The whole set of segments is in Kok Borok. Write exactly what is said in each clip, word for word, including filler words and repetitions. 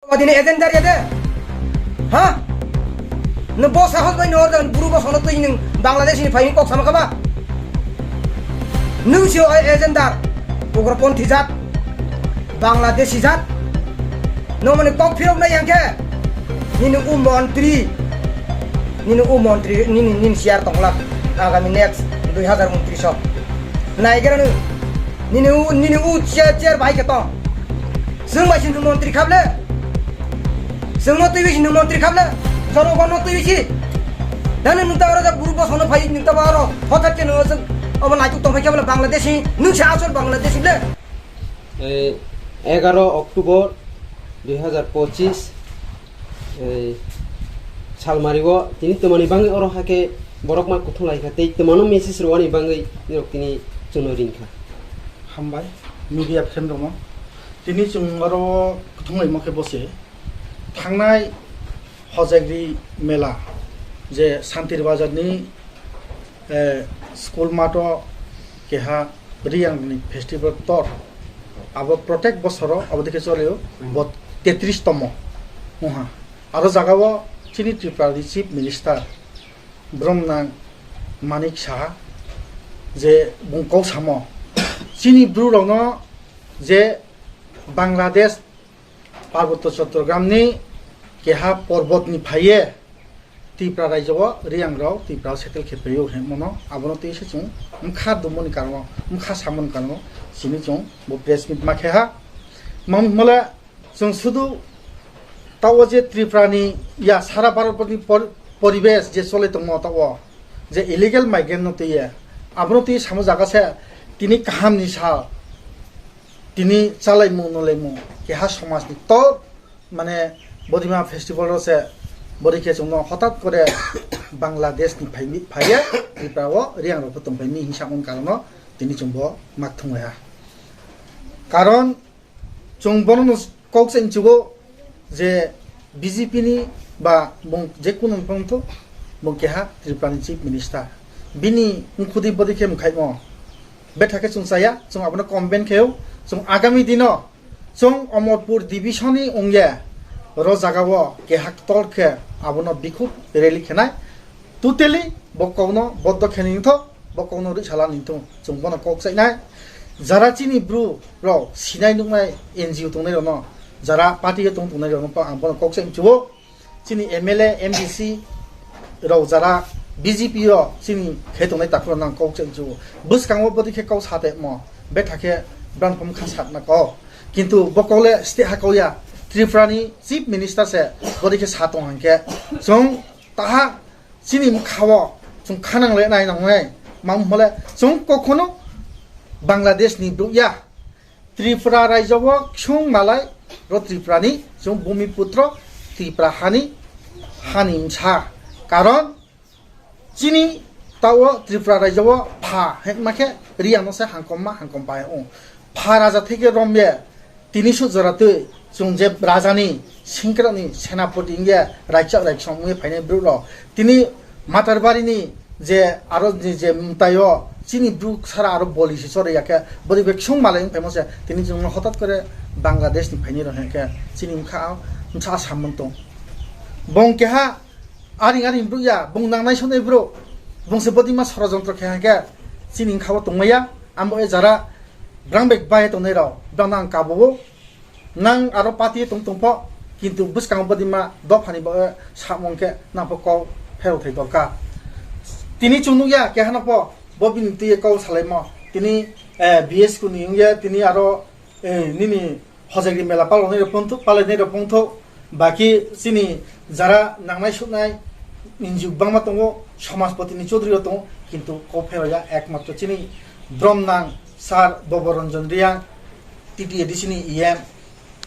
Odini agenda ya de. Ha? Nwng bo sahos bai nwng order buru bo sono twi nwng Bangladesh ni phai kok sama kaba? Nwng si o agenda. Ugroponthi jat. Bangladeshi jat. Nwng mani kok phirok nai yang khe. Nini u montri. Nini u montri, nini, nini siar tongla. Agami next dui hazar untris o. Nai gira nwng. Nini u, nini u chair, chair bai khe tong. Swng bai sini montri khable. Swng no twi sini montri khable. Joro no twi si. Dan nwng ta aro da buru bo sono phai nwng ta aro. Hothat khe nwng swng obo naituk tong phai khe bole Bangladeshi. Nwng sa asol Bangladeshi le. Eh, egaro October dui hazar pochis, eh, salmari o tini twmani bangwi oro hake borok ma kuthung lai kha tei twmano message rwani bangwi norok tini chwngno ring kha. Hambai, media friend rokno. Tini chwng oro kuthung laima khe bose thangnai Hojagri mela je Santir Bazar ni, eh, school mato keha Riyang ni festival tor. Abo protek bosoro abo dikhe choleo bo tetris tomo. Uha. Aro jagao chini Tripura ni Chief Minister Bromnang Manik Saha je bung kok samo chini bru rokno je Bangladesh Parbotto Chattogram ni keha porbot ni phaiye Tripura raijo o Riyang rok Tripura o settle khe paio hwnmano abono twi se chwng mkha dumoni karon o mkha samoni karon o chini chwng bo press meet ma khe ha. Mam hwnmale chwng sudu tao je Tripura ni ya sara Bharat ni por-, poribesh je chole tongmo tao je illegal migrant no twiye abono twi samo jaga se tini kaham ni sal tini chalaimung nolaimung keha somaj ni tor mane bodima festival ro se bori khe chwngno hotat kore Bangladesh ni phai mi phaiye Tripura o Riyang rok tong phai mi hinsa on karon o tini chwng bo mak thung ha. Karon chwng bono no kok se inchugo je B J P ni ba bung je kuno phang tho bung keha Tripura ni Chief Minister bini mkhudi bodi khe mkhaimo betha khe chwng chaya chwng abono comment khe chwng agami dino chwng Omorpur division ni ongya ro jaga o keha ktor khe abono bikhuk rally khenai. Totally bo kokno boddo khe nini thok, bo kokno rwi sala nini thung. Chwng bono kok chainai. Jara chini bru rok sinai nuknai N G O tongnai rokno, jara party o tong tongnai rokno ang bono kok chai mchuo. Chini M L A, M D C rok jara B J P rok chini khe tongnai takhuk rokno ang kok chai mchuo. Bwskango bwdwi khe kok sa temo, betha khe brang pham kha sakna kok. Kintu bo kok le state ha kok ya, Tripura ni Chief Minister se bwdwi khe sa tong hangkhe. Chwng taha chini mkha o chwng khanang le nai nang nai. Mam hole chwng kokhono Bangladesh ni bru ya. Tripura raijo o chwng malai ro Tripura ni chwng bumi putro Tripura hani hani msa. Karon chini tao Tripura raijo o pha hekma khe Riyang no se hangkom ma hangkom pai o. Pha raja theke romye Tini sut jora twi chwng je raja ni singkrok ni senapoti wngya raikchak raikchong wngwi phainai bwrwi rok. Tini Matarbari ni je aro ni je mwtai o chini bwrwi sara aro boli se chori ya khe bwrwi bai ksung malai wng phaimo se tini chwng no hotat kore Bangladesh ni phainai rok hwnkhe chini wngkha bwsa samung tong. Bong keha aring aring bwrwi ya bong nangnai sonai bwrwi bong se bwdima sorojontro khe hwnkhe chini wngkha o tongmaya amo e jara. Brang bai bai tongnai rok, brang no ang kabo o. Nang aro party tong tong pho, kintu bwskango bwdima dophani bo, eh, samung khe nang pho kok pherok thai dorkar. Tini chwng nukya keha no pho, bo bini twi kok salaimo. Tini, eh, B S K ni wngya, tini aro, eh, nini hojagri mela palonai rok pon thuk, palainai rok pon thuk. Baki chini jara nangnai suknai N G O bangma tongo, somajpoti ni chaudhuri rok tongo, kintu kok pherok ya ekmatro chini brom nang sir Bobo Ranjan Reang, T T A D C ni E M,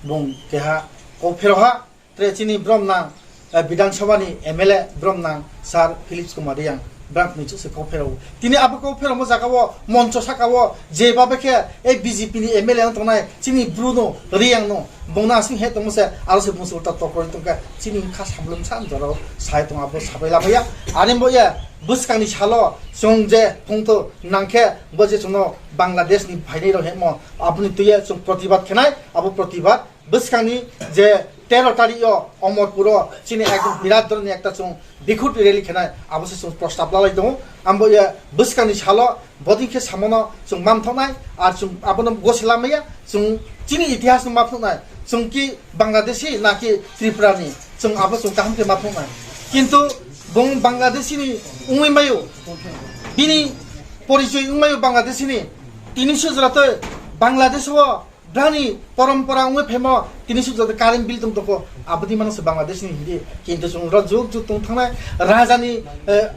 bung keha kok pherok ha, tre chini brom nang, eh, Bidhan Sabha ni M L A brom nang sir Philips Kumar Reang. Brang ni chukse kok pherao. Tini abo kok pheramo jaga o moncho saka o je babe khe ei B J P ni M L A wng tongnai chini bru no Reang no bongno aswk he tongmo se aro se bungso ta tokro tongkha chini kha samlum sa jora o sai tong abo sabai labaya ani bo ya bwskang ni salo chwng je phungtho nangkhe bo je chwngno Bangladesh ni phainai rok hemo aboni twiya chwng protibad khenai abo protibad bwskang ni je tero tarikh o Omorpur o chini ekdom birat dhoroner ekta chwng bikhut rally khenai abo se chwng prostab lalai tongo. Ambo ya bwskangni salo boding khe samono chwng mamthoknai, ar chwng abono gosila maya, chwng chini itihas no mamthoknai, chwng ki Bangladeshi na ki Tripura ni, chwng abo chwng kaham khe mamthoknai. Kintu bung Bangladeshi ni wngwi mayo, bini porichoi wngwi mayo Bangladeshi ni, tini sujra tei Bangladesh o brani porompora wngwi phaimo tini sujra tei current bill tong toko, aboni mano se Bangladesh ni hindi. Kintu chwng ro juk juk tong thangnai raja ni, eh,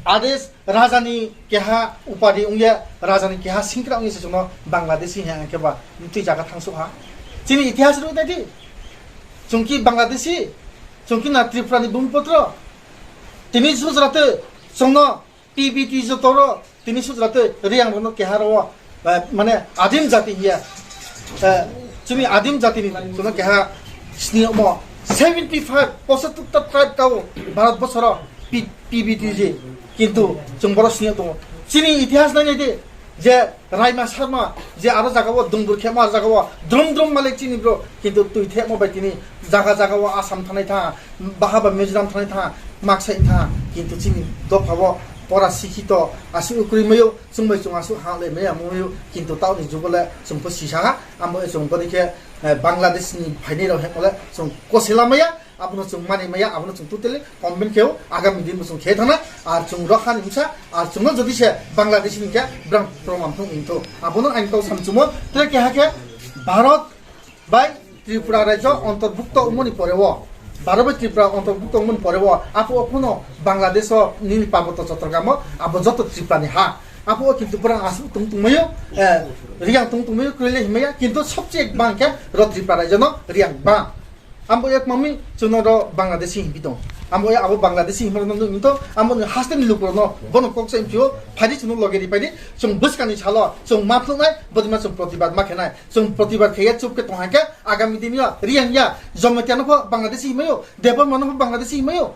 ades, raja ni keha upadi wngya, raja ni keha singkra wngya se chwngno Bangladeshi he ang khe ba twi jaga thangsuk ha. Chini itihas rw dai di. Chwng ki Bangladeshi, chwng ki na Tripura ni bumipotro. Tini sujra tei chwngno P B T joto ro tini sujra tei Reang rokno keha ro, eh, mane adim jati hiya. Eh, chini adim jati ni chwngno keha sini mo seventy five pochottor ta tribe tao Bharat bosoro P-, P B T G. Kintu chwng boro sini tongo. Chini itihas nai nai di je Raima Sarma je aro jaga o dungbur khemo aro jaga o drum drum malik chini bro, kintu twi themo bai tini jaga jaga o Assam thanai tha, baha ba Mizoram thanai tha, maksai tha, kintu chini dopha o pora sikhito aswk ukrwi mayo, chwng bai chwng aswk ha le maya mayo, kintu taoni jugo le chwng pho sisa ha, amo chwng boni khe, eh, Bangladesh ni phainai rok hemo le chwng kosela maya, abono chwng mani maya, abono chwng totally convince kheo, agami din bo chwng khe thana, ar chwng rokha ni msa, ar chwngno jodi se Bangladesh ni khe brang proman thung into. Abono ang tau samchumo, tre keha khe Bharat bai Tripura rajyo antorbhukto wngmani pore o, Bharat bai Tripura antorbhukto wngmani pore o, apo o phano Bangladesh o nini Parbotto Chottogram o abo joto Tripura ni ha. Apo o kintu brang aswk tung tungmayo, eh, Reang tung tungmayo, kwrwi le himaya, kintu sobche bang khe ro Tripura rajyo no Reang bang. Ambo yak mami chwngno ro Bangladeshi himpi tong. Ambo ya abo Bangladeshi himrokno nukni to, ambo ni haste ni lukurokno bono kok sa impio, phaidi chwngno loge ri phaidi, chwng bwskangni salo, chwng ma phlwngnai, bodima chwng protibad ma khenai. Chwng protibad khaiya chup khe tong hai khe, agami din yo, Reang ya, Jamatia no pho Bangladeshi himayo, Debbarma no pho Bangladeshi himayo.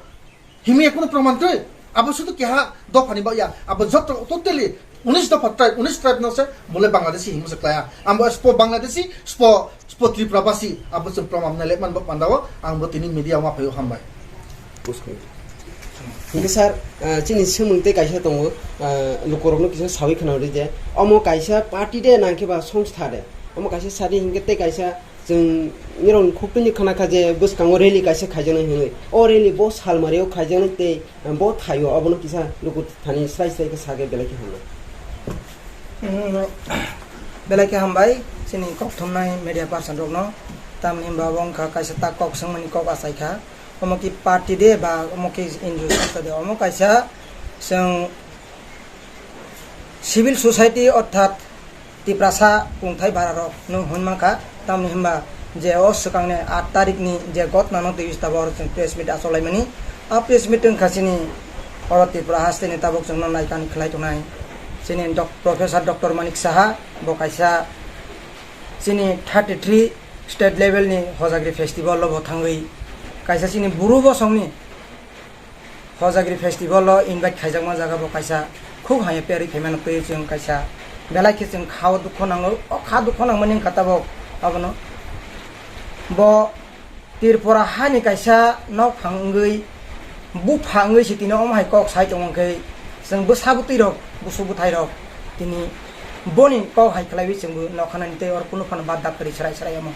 Himya kunu proman twi. Abo sudu keha dopha ni ba ya. Abo joto totally unis dopha tribe, unis tribe no se bole Bangladeshi himse klaya. Abo spo Bangladeshi, spo, spo Tripura basi, abo se proman na le man ba panda o, ang bo tini media ma phayo hambai. Hingke sir, ah, chini semung tei kaisa tongo, ah, lukorokno kisa sawi khna ri je, omo kaisa party de nangkhe ba songstha de, omo kaisa sadi hingke tei kaisa Chwng nirok khuktuini khna kha je bwskango rally kaisa khaijaknai hwnwi. O rally bo salmario khaijaknai tei bo thaio, abono kisa luku thani srai srai khe sakhe belai khe hambai. Mm, belai khe hambai chini kokthumnai media person rokno. Tamni hwnba bo wngkha kaisa ta kok swngmani kok achai kha. Omo ki party de ba omo ki N G O sanstha de, omo kaisa chwng civil society orthat Tiprasa kungthai bara rok no hwn mankha, tamni hwnba je o swkangni aat tarikni je gotna no twi tabok chwng press meet achok laimani. A press meet wngkha chini oro Tripura hasteni tabok chwngno naikani khlai tongnai chini dok-, Professor Doctor Manik Saha, bo kaisa chini thirty three state level ni Hojagri festival o bo thangwi kaisa chini buru bosongni Hojagri festival o invite khaijakma jaga bo kaisa khub hamya perwi phaimano twi chwng kaisa belai khe chwng khao dukho nango, o kha dukho nangmani wngkha tabok abono. Bo Tripura hani kaisa nokphang wngwi, bupha wngwi se tini omo hai kok sai tongo khe chwng bwsa bwtwi rok, busu bwthai rok tini boni kok hai khlaiwi chwngbo nokhanani tei oro kunu phano bad dak kwrwi chwrai chwrai omo.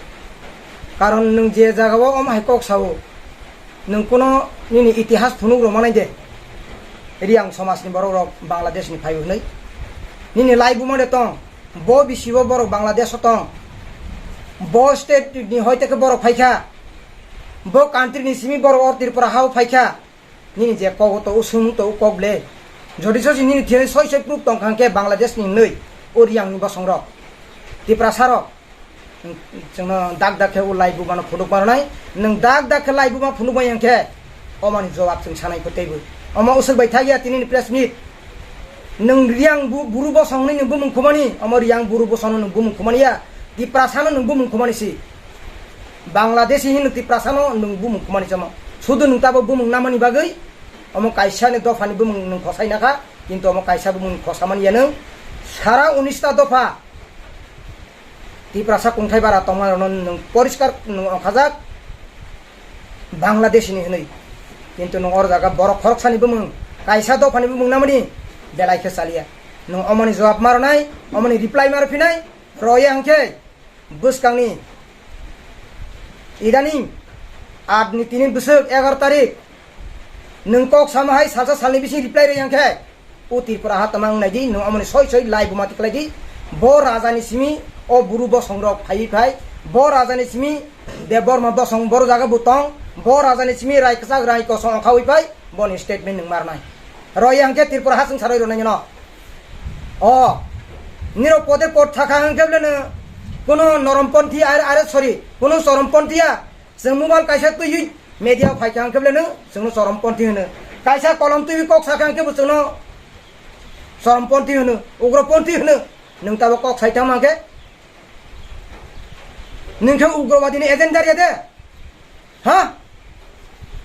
Karon nwng je jaga o omo hai kok sao, nwng kuno nini itihas phunuk rw manai de, Reang somaj ni borok rok Bangladesh ni phai hwnwi? Nini laibuma de tong, bo bisi o borok Bangladesh o tong, bo state ni hoi teke borok phai kha, bo country ni simi borok o Tripura ha o phai kha, nini je kok o to o sung to o kok le, jodi sosi nini thiyari soi soi proof tong kha hwnkhe Bangladesh ni hwnwi o Reang ni bosong rok, Tiprasa rok. Chwngno dak dak khe o laibuma no phunuk manai. Nwng dak dak khe laibuma phunuk bai yang khe omoni jawab chwng sanai pho teibo. Omo usuk bai thak ya tini ni press meet. Nwng Reang bu-, buru bosong hwnwi nwng bumung khumani, omo Reang buru bosong no nwng bumung khumani ya. Tiprasa no nwng bumung khumani si. Bangladeshi hin Tiprasa no nwng bumung khumani chamo. Sudu nwng tabo bumung namani bagwi omo kaisa ni dopha ni bumung nwng khosai nakha, kintu omo kaisa bumung khosa mani ya nwng. Sara unis ta dopha Tiprasa kungthai bara tongma rokno nwng poriskar nwng okhajak, Bangladeshi ni hwnwi. Kintu nwng oro jaga borok khoroksani bumung, kaisa dophani bumung namani belai khe chaliya. Nwng omoni jawab ma rwnai, omoni reply ma rwphinai, rwya hwnkhe bwskangni idaning aat ni tini bwswk egaroh tarik nwng kok sama hai salsa salni bising reply rwya hwnkhe, o Tripura ha tama wng nai di, nwng omoni soi soi lai buma tiklai di. Bo raja ni simi o buru bosong rok phaiwi phai, bo raja ni simi Debbarma bosong boro jaga bo tong, bo raja ni simi rai kwchak rai kosong ongkhawi phai, boni statement nwng ma rwnai. Rwya hwnkhe Tripura ha chwng sarwi rwnai no. O, nirok pode pod thakha hwnkhe bwleno kuno noromponthi are, are, sorry, kuno choromponthi ya. Chwng mobile kaisa twiwi media phaikha hwnkhe bwleno chwngno choromponthi hwno. Kaisa kolom twiwi kok sakha hwnkhe bo chwngno choromponthi hwno, ugroponthi hwno. Nwng tabok kok saithang mankhe, nwng khe ugrobadi ni agenda ya de? Ha?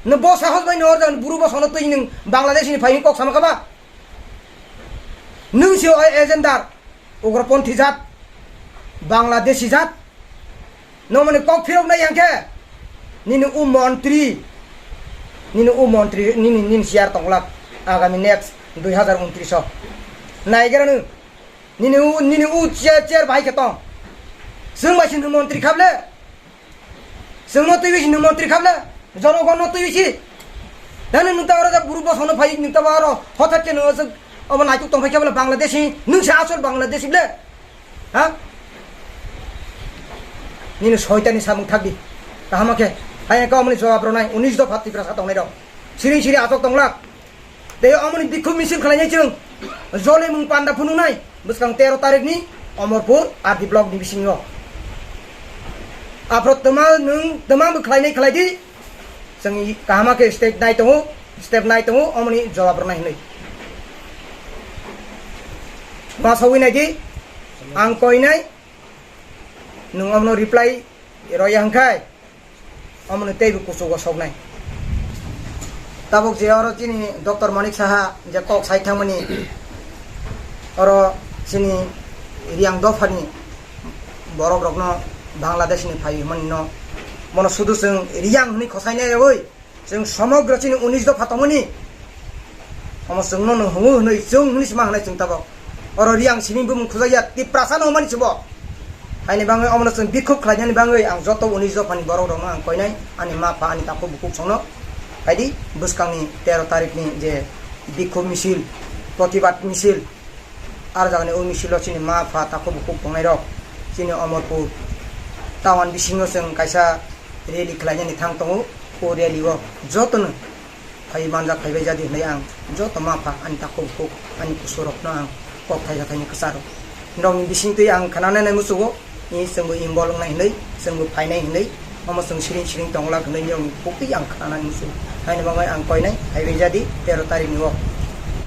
Nwng bo sahos bai nwng orjan buru bo sono twi nwng Bangladesh ni phai kok sama kaba? Nwng se o agenda, ugroponthi jat, Bangladeshi jat. Nwng mani kok phirok nai yang khe, nini u montri, nini u montri, nini, nini siar tongla agami next dui hazar untris o. Naigra nwng, nini u, nini u chair, chair bai khe tong. Chwng bai se nwng montri khable? Chwngno twiwi se nwng montri khable? Jonogonno twiwi se? Nani nwng ta oro ja buru bosongno phai nwng ta oro hothat khe nwng omo naituk tong phai khe bole Bangladeshi, nwng se asol Bangladeshi ble? Ha? Nini soitani samung thakdi. Kaham khe, hai ka omoni jawab rwnai, unis dopha Tiprasa tongnai rok. Siri siri achok tonglak. Tei omoni bikhuk misil khlainai chwng. Jolimung panda phunuknai. Bwskang tero tarikni Omorpur R D block ni bisingo. Aphro twma nwng twma bo khlainai khlaidi. Chwng kaham khe step nai tongo, step nai tongo, omoni jawab rwnai hwnwi. Ma sawi naidi, ang koinai, nwng omno reply roya hwnkhe, omoni teibo kuchugo soknai. Tabuk je oro chini Doctor Manik Saha je kok sai thangmani, oro chini Riyang dophani borok rokno Bangladesh ni phai hwnmani no, mono sudu chwng Riyang hwnwi khosai nai rwi, chwng somogro chini unis dopha tongmani, omo chwngno no hwnwi hwnwi chwng hwnwi sima hwnai chwng tabuk. Oro Riyang simi bumung khujak ya, Tiprasa no hwnmani se bo. Haini bagwi omono chwng bikhuk khlainani bagwi ang joto unis dophani borok rokno ang koinai, ani ma pha, ani takhuk bukhuk songno. Haidi bwskangni tero tarikni je bikhuk misil, protibad misil, ar jagani o misilo chini ma pha takhuk bukhuk tongnai rok, chini Omorpur town bisingo chwng kaisa rally khlainani thang tongo. O rally o jotono phai manjak phaibai jadi hwnwi ang joto ma pha ani takhuk bukhuk ani kusurokno ang kok thaisa thaini kwcharo. Norokni bisingtwi ang khnanai nai muchugo, i chwngbo involve wngnai hwnwi, chwngbo phainai hwnwi, omo chwng siring siring tongwlak hwnwi norokni buktwi ang khnanai muchugo. Haini bagwi ang koinai phaibai jadi tero tarikni o.